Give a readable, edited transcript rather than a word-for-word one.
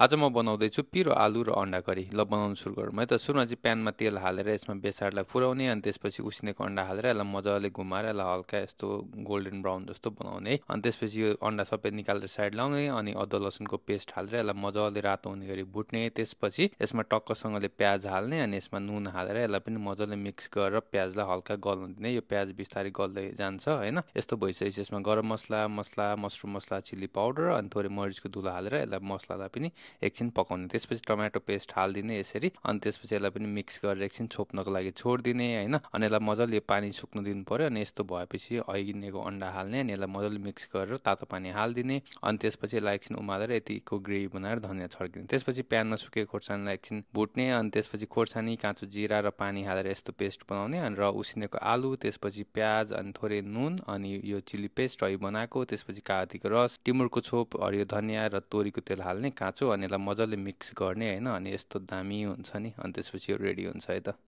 आज म बनाउँदैछु पिरो आलु र अन्डा करी। ल बनाउन सुरु गरौँ है त। सुरुमा चाहिँ प्यानमा तेल हालेर यसमा बेसारलाई फुराउने अनि त्यसपछि उसिनेको अन्डा हालेर यसलाई मजाले घुमाएर यसलाई हल्का यस्तो गोल्डन ब्राउन जस्तो बनाउने है। अनि त्यसपछि यो अन्डा सबै निकालेर साइड लाउने अनि अदुवा लसुनको पेस्ट हालेर यसलाई मजाले रातो हुने गरी भुट्ने। त्यसपछि यसमा टक्कसँगले प्याज हाल्ने अनि यसमा नुन हालेर यसलाई पनि मजाले मिक्स गरेर प्याजलाई हल्का गल्न दिने। यो प्याज बिस्तारै गल्दै जान्छ हैन। यस्तो भइसकेपछि यसमा गरम मसला, मसरुम मसला, चिल्ली पाउडर अनि थोरै मरिचको धुलो हालेर यसलाई मसलालाई पनि एकछिन पकाउने। त्यसपछि टमाटो पेस्ट हालिदिने यसरी अनि त्यसपछि यसलाई पनि मिक्स गरेर एकछिन छोप्नको लागि छोडिदिने हैन। अनि यसलाई मजाले पानी सुक्न दिनु पर्यो अनि यस्तो भएपछि अहिलेको अन्डा हाल्ने अनि यसलाई मजाले मिक्स गरेर तातो पानी हालिदिने अनि त्यसपछि यसलाई एकछिन उमालेर यतिको ग्रेभी बनाएर धनिया छर्किने। त्यसपछि प्यानमा सुकेको खोर्सानीलाई एकछिन भुट्ने अनि त्यसपछि खोर्सानी, काँचो जिरा र पानी हालेर यस्तो पेस्ट बनाउने अनि र उसिनेको आलु, त्यसपछि प्याज अनि थोरै नुन अनि यो चिल्ली पेस्ट अघि बनाएको, त्यसपछि कागतीको रस, टिमुरको छोप, हरियो धनिया र तोरीको तेल हाल्ने काँचो अनि यसलाई मजाले मिक्स गर्ने हैन। अनि यस्तो दामी हुन्छ नि अनि त्यसपछि यो रेडी हुन्छ है त।